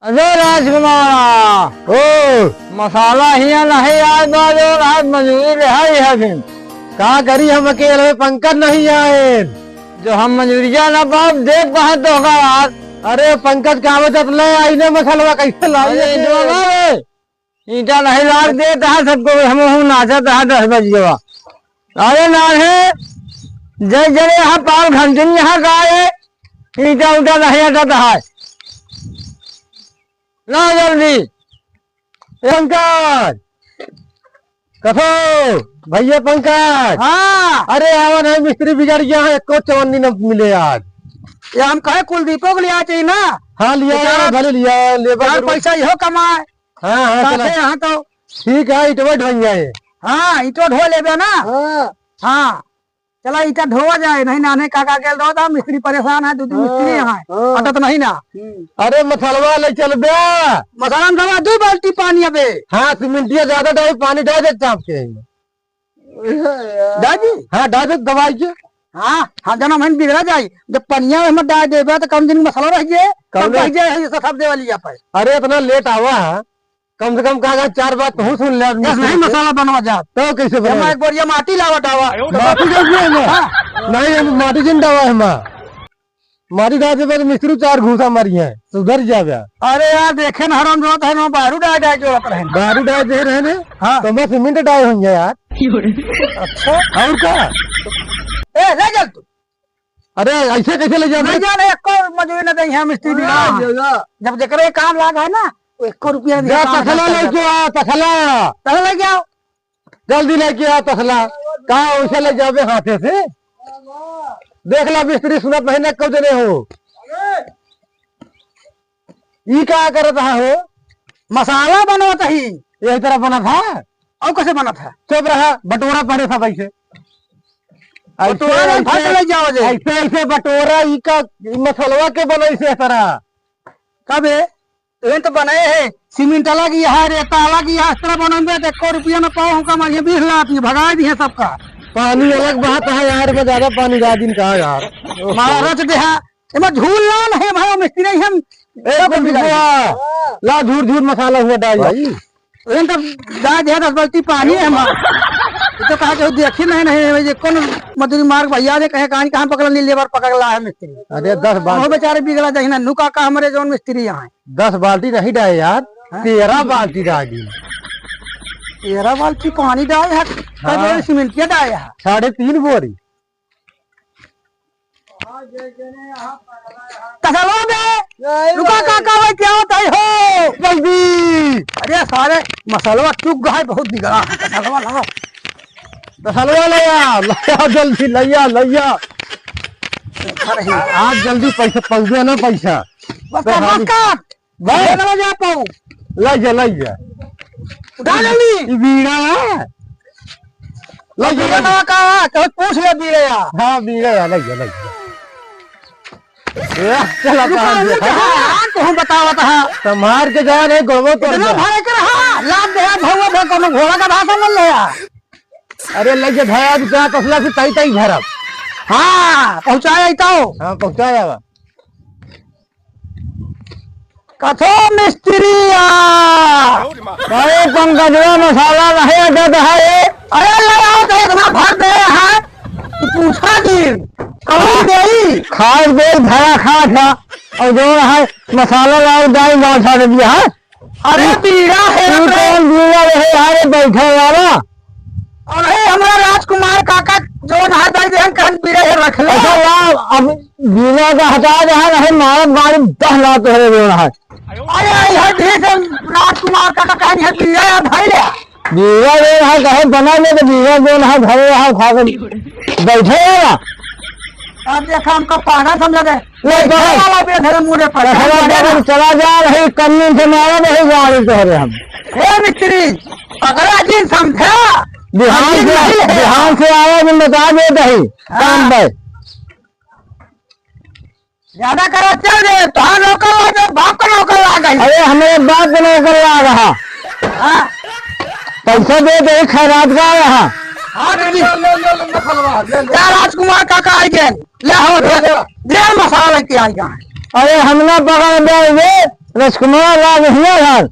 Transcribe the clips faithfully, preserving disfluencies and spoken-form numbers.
अरे राजकुमारा, ओ। मसाला हियाँ नहीं आए बा, जो आज मजूरी रहा ही है फिर। का करी, हम अकेले, पंकज नहीं आए। जो हम मजूरिया ना पाब, देख कहाँ तो होगा यार। अरे पंकज का आवत ले आई ने मसलवा कैसे लाई अरे है? जो ना रे, ईंटा नहीं लाग दे, तहाँ सबको हम हूँ नाचा तहाँ दस बज गवा। अरे ना है, जय जय यहाँ पाल घंटिन यहाँ का है, ईंटा उटा नहीं आता तहाँ। ना जल्दी। ए पंकज, कथो भैया पंकज। हाँ। अरे आवा नहीं, मिस्त्री बिगड़ गया है, एको चवन्नी न मिले आज। ये हम कहे कुलदीपो को लिया चाहिए ना। हाँ, लिया बेचारा है, भले लिया, लेबर चार जरूर। पैसा इहो कमाए। हाँ, हाँ, साथे चला। यहाँ तो। ठीक है, इटवा ढोइया है। हाँ, इटो ढो लेबे ना। हाँ। हाँ। चला, ईटा ढोवा जाए, नहीं नाने काका गेल रहो था, मिस्त्री परेशान है, दो तीन मिस्त्री हाँ, यहाँ है, हाँ। हटत नहीं ना। हम्म। अरे, मसलवा ले चल बे। मसलन दवा, दो बाल्टी पानी अबे। हाँ, सीमेंटिया ज्यादा डाल, पानी डाल दे चाप के। डाल दी? हाँ, डाल दे दवाई के। हाँ, हाँ, जना मन बिगड़ा जाए, जब पनिया में डाल देबे, तो कम दिन मसला रह जाए, कौन तब है? रह जाए, ये सब देवा लिया पाए। अरे, इतना लेट आवा है। कम से कम कहा, चार बात तू सुन ले, आदमी बस नहीं सुन ले। मसाला बनवा जात। तो कैसे एमा बनवा? एक बोरिया माटी लावत आवा। माटी डाल दिया है ना? हाँ। नहीं, हम माटी जिन डावा है माँ। माटी डाल दे तो मिस्त्री चार घूसा मारी है, सुधर जावे। अरे यार, देखे न हराम जोड़त है, ना बारू डाल डाल जोड़त रहे। बारू डाल दे रहे ने? हाँ। तो मैं सीमेंट डाल होंगे यार। अच्छा। और का? ए, ले चल तू। अरे, ऐसे कैसे ले जाबे? नहीं जाने, एको मजूरी न देइहैं मिस्त्री ना। हाँ। जब जेकरे काम लाग है ना, वो एको रुपया नहीं जा, काम तसला करता लेके है। आ, तसला। तसला लेके आओ। जल्दी लेके आ तसला। कहाँ वैसे ले जाबे हाथे से? देख ला मिस्त्री, सुनत नहीं ना, कब देने हो? ई का करत हा हो? मसाला बनवत ही। यही तरह बनत हा? और कैसे बनत हा? चुप रहा, बटोरा पड़े था वैसे। बटोरा ऐसे, में भर के ऐसे, ले जाओ जे। ऐसे, ऐसे बटोरा ई का, ई मसलवा के बनई से तरह। कबे? एन तो बनाए है, सीमेंट अलग ही है, रेता अलग ही है, इस तरह बनबे तो एको रुपया न पाओ, हमका मारिए बीस लाख, ये भगा दिए सबका। पानी अलग बहत है यार, में ज्यादा पानी रहा दिन का यार। मारा रच दे है। एमा झूल ना नहीं भाई, मिस्त्री हम ए, सब कुछ मिला बिल्कुल। ला, झूठ, झूठ मसाला हुआ डाल भाई। एन तब जा दे दस बाल्टी पानी है हमार। ये तो कहा कि देखी नहीं, नहीं, ये कौन मजूरी मार भैया ने कहे, कहाँ, कहाँ पकड़ ली, लेबर पकड़ ला है मिस्त्री। अरे, दस बाल्टी। वो बेचारे बिगड़ा जाए ना, नुका का हमारे जौन मिस्त्री यहाँ है। दस बाल्टी नहीं डाले यार, हाँ? तेरह बाल्टी डाल दी। तेरह बाल्टी पानी डाले है, हाँ। तब ये सीमेंटिया डाले है। साढ़े तीन बोरी। तसलवा बे, यही रुका बात। काका, भाई क्या होता है हो? जल्दी। अरे सारे मसलवा चुक गए, बहुत बिगड़ा है तसलवा ला। तसलवा ले आ, ले आ जल्दी, ले आ, ले आ। अरे। आज जल्दी पैसा पहुँचे ना पैसा। बस तो कर, बस खाली कर। बस। ले ना जा पाऊँ। ले जा, ले जा। उठा जल्दी। ई बीड़ा है। ले जा, बीड़ा ले जा। का, का, कहत पूछ ले बीड़ा या। हाँ, बीड़ा या, ले जा, ले जा। ए, चला रुको, बाहर रुको, देखा। हाँ, हाँ, तो हम बतावत हा। संभार के जा रे, गोड़वा तोड़ इतना दे। भरे के रहा, लाभ दे, भौवा भर कोनो घोड़ा का भाषा मन ले आ। अरे, ले जा, भया, तू क्या तसला से ताई, ताई भरब। हाँ, पहुँचाया ही तो। हाँ, पहुँचाया बा। कथो मिस्त्रिया, अरे पंकजवा मसाला नहीं अटत है। अरे लगाओ तो इतना भर दे है, तू पूछा दिन, कौन देई? खास दे भरा खा था, और जो है मसाला लाओ दाई मार छाड़ दिया है। अरे बीड़ा है तू अपने। कौन बीड़ा रहे यार बैठे वाला? अरे हमरा राजकुमार काका जो ना दे दे हम कहन बीड़ा है रख ले। अच्छा लाओ अब बीड़ा का हटा दे है, नहीं मारत मारी दस लाख तो है जो है। अरे, अरे, हर दिन से राजकुमार का, का कहानी है, पीला है, भाई ले। बीड़ा जो है, कहे बना ले, तो बीड़ा जो है, घरे रहा, खा के बैठे रहा। अब देखा, हमका पागल समझा दे। ले, बैठे पकड़। वाला बेधर्म मुड़े पर। पकड़, पकड़, चला जा, नहीं, कन्नी से मारा, नहीं, जा रहे तोहरे हम। हे मिस्त्री, पकड़ा जिन समझा। बिहान अजीब से, नहीं है। बिहान से आवा, जिन बता दे, नहीं, हाँ। काम पे। ज्यादा करो, चल दे, तोहार नौकर लाग गए, बाप का नौकर लाग गए। अरे, हमारे बाप का नौकर लाग रहा। हाँ। पैसा दे दे, खैरात का रहा। हाँ, दे दी। ले, ले, ले, ले, ले, ले, ले। या राजकुमार काका आई गए, ले हो, ले, ले। ले मसाला लेके आई गए। अरे, हम ना पकड़ दे, ये रसकुमार राज हिया घर।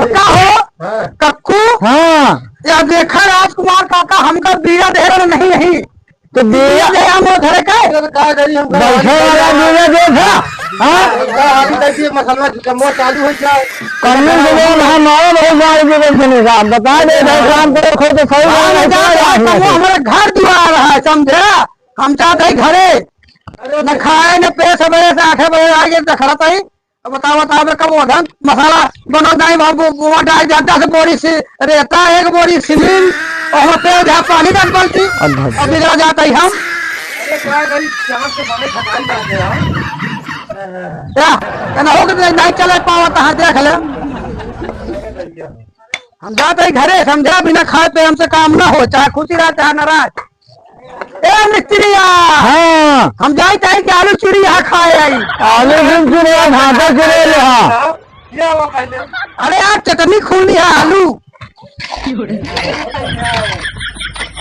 का हो? हाँ। कक्कू? हाँ। या देखा राजकुमार काका, हमका बीड़ा दे रहे, नहीं, नहीं। तो बीड़ा दे हम उधर का? तो का करी हम घर बैठे वाला बीड़ा दे था। हाँ? का अभी तक ये मसला कमवा चालू हो जाए। कमवा से बोल, हम आए बहुत बार बीड़ा से नहीं साहब, बता दे भाई, काम करो, खो तो सही हाँ, बात है, ना, क्या बात है? कमवा हमारे घर दुआर है, समझे? हम जात है घरे। अरे न खाए, न पे, सबेरे से आठ बजे आगे दखड़त है। अब बताओ, बताओ, बे, कब ओधन मसाला बनो जाए, वहाँ बो-, बोआ डाल जाता से बोरी से रेता, एक बोरी सीमेंट, और वहाँ पे जा पानी डाल बाल्टी। अच्छा, अच्छा। अब बिगड़ा जाता ही हम। अरे, क्या करी, चार से बड़े खटाई जाते हैं। क्या? कहना हो कि नहीं, नहीं चले पावत, हाँ, देख ले। हम जाते ही घरे, समझा, बिना खाए पे हमसे काम ना हो, चाहे खुशी रहे, चाहे नाराज। ए मिस्त्रिया, हाँ। हम जाई ताई के आलू चूरी यहाँ खाए आई। आलू बिन चूरी यहाँ भाटा चूरी ले हाँ। क्या हुआ पहले? अरे यार, चटनी खूनी है आलू।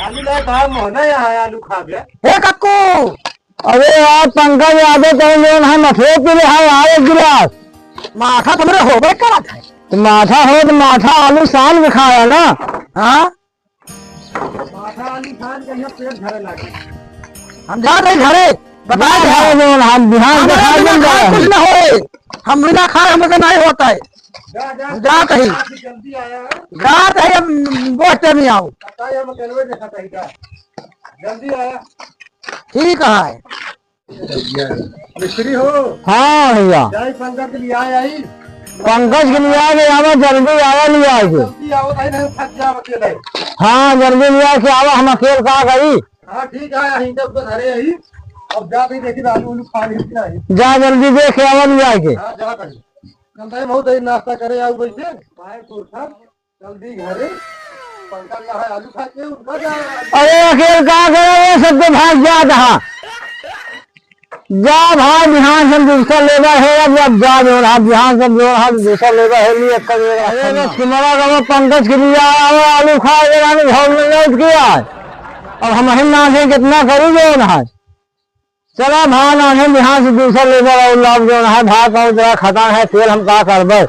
आलू ले भाव मोहना यहाँ आलू खा गया। हे कक्कू। अरे यार, पंकज यादव कहीं जो है, मथुरे पी ले, हाँ, यार, एक गिलास। माठा तुम्हारे हो गए क्या था? तो माठा हो तो माठा, आलू शाम में खाया ना। हाँ? माठा आलू खान के यहाँ पेट भरे लागे। हम जा रहे घरे, बता दे। हम बिहान हमारा देखा बिना खाए कुछ ना होए। हम बिना खाए हमसे नहीं होता है। जा, जा, हम जात ही। जल्दी आया है। जात ही, हम बोझ पे नहीं आओ। बताइए, हम रेलवे देखा था इधर। जल्दी आया। ठीक है। मिस्त्री हो? हाँ भैया। जाई पंकज के लिए आया ही। पंकज के लिए आ गए, आवा जल्दी आया, ले आए के। जल्दी आओ, नहीं, नहीं, थक जाओ अकेले। हाँ, जल्दी ले आए के आवा, हम अकेले का करी? हाँ, ठीक है, यहीं जब तो घरे ही। अब जा के देखी, आलू उलू खा ली कि नहीं? जा जल्दी देख के आवा, ले आए के। हाँ, जा भाई। चलता है, बहुत देर नाश्ता करे, आओ वैसे। बाहर तो उठा। जल्दी घरे, पंकज ना है, आलू खा के उनका जा। अरे अकेल का करे, वो सब तो भाग जात हा। जा भाई, बिहान से दूसरा लेबर है, अब, अब जा जो रहा, बिहान से जो रहा, दूसरा लेबर है, लिए एक का जो रहा। अरे बस तुम्हारा गाँव पंकज के लिए आया हो, आलू खा के रानी घर में लौट के आए। अब हम ही ना थे, कितना करी जो रहा। चला भाई, नान्हे बिहान से दूसरा लेबर और लाभ जो है, भात और जरा खतम है, तेल हम का करबे।